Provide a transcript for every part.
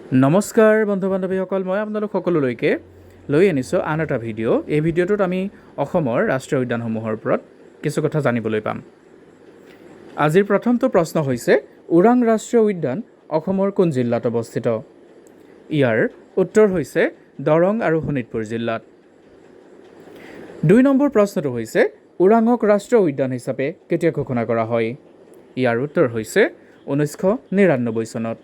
নমস্কাৰ বন্ধু বান্ধৱীসকল, মই আপোনালোক সকলোলৈকে লৈ আনিছোঁ আন এটা ভিডিঅ'। এই ভিডিঅ'টোত আমি অসমৰ ৰাষ্ট্ৰীয় উদ্যানসমূহৰ ওপৰত কিছু কথা জানিবলৈ পাম। আজিৰ প্ৰথমটো প্ৰশ্ন হৈছে, ওৰাং ৰাষ্ট্ৰীয় উদ্যান অসমৰ কোন জিলাত অৱস্থিত? ইয়াৰ উত্তৰ হৈছে দৰং আৰু শোণিতপুৰ জিলাত। 2 নম্বৰ প্ৰশ্নটো হৈছে, ওৰাঙক ৰাষ্ট্ৰীয় উদ্যান হিচাপে কেতিয়া ঘোষণা কৰা হয়? ইয়াৰ উত্তৰ হৈছে 1999 চনত।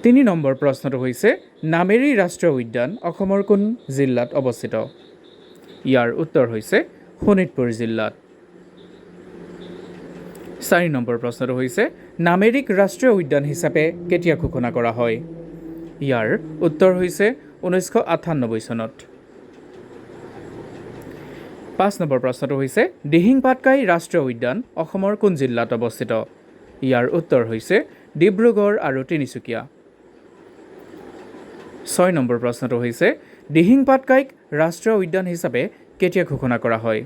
3 নম্বৰ প্ৰশ্নটো হৈছে, নামেৰী ৰাষ্ট্ৰীয় উদ্যান অসমৰ কোন জিলাত অৱস্থিত? ইয়াৰ উত্তৰ হৈছে শোণিতপুৰ জিলাত। 4 নম্বৰ প্ৰশ্নটো হৈছে, নামেৰীক ৰাষ্ট্ৰীয় উদ্যান হিচাপে কেতিয়া ঘোষণা কৰা হয়? ইয়াৰ উত্তৰ হৈছে 1998 চনত। 5 নম্বৰ প্ৰশ্নটো হৈছে, দিহিং পাটকাই ৰাষ্ট্ৰীয় উদ্যান অসমৰ কোন জিলাত অৱস্থিত? ইয়াৰ উত্তৰ হৈছে ডিব্ৰুগড় আৰু তিনিচুকীয়া। 6 নম্বৰ প্ৰশ্নটো হৈছে, দিহিং পাটকাইক ৰাষ্ট্ৰীয় উদ্যান হিচাপে কেতিয়া ঘোষণা কৰা হয়?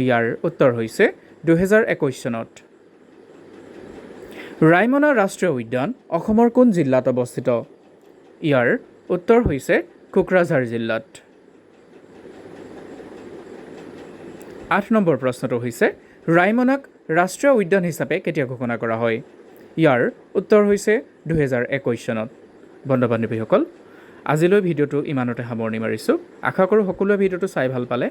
ইয়াৰ উত্তৰ হৈছে 2021 চনত। ৰায়মনা ৰাষ্ট্ৰীয় উদ্যান অসমৰ কোন জিলাত অৱস্থিত? ইয়াৰ উত্তৰ হৈছে কোকৰাঝাৰ জিলাত। 8 নম্বৰ প্ৰশ্নটো হৈছে, ৰায়মনাক ৰাষ্ট্ৰীয় উদ্যান হিচাপে কেতিয়া ঘোষণা কৰা হয়? ইয়াৰ উত্তৰ হৈছে 2021 চনত। বন্ধু বান্ধৱীসকল, আজিলৈ ভিডিঅ'টো ইমানতে সামৰণি মাৰিছোঁ। আশা কৰোঁ সকলোৱে ভিডিঅ'টো চাই ভাল পালে।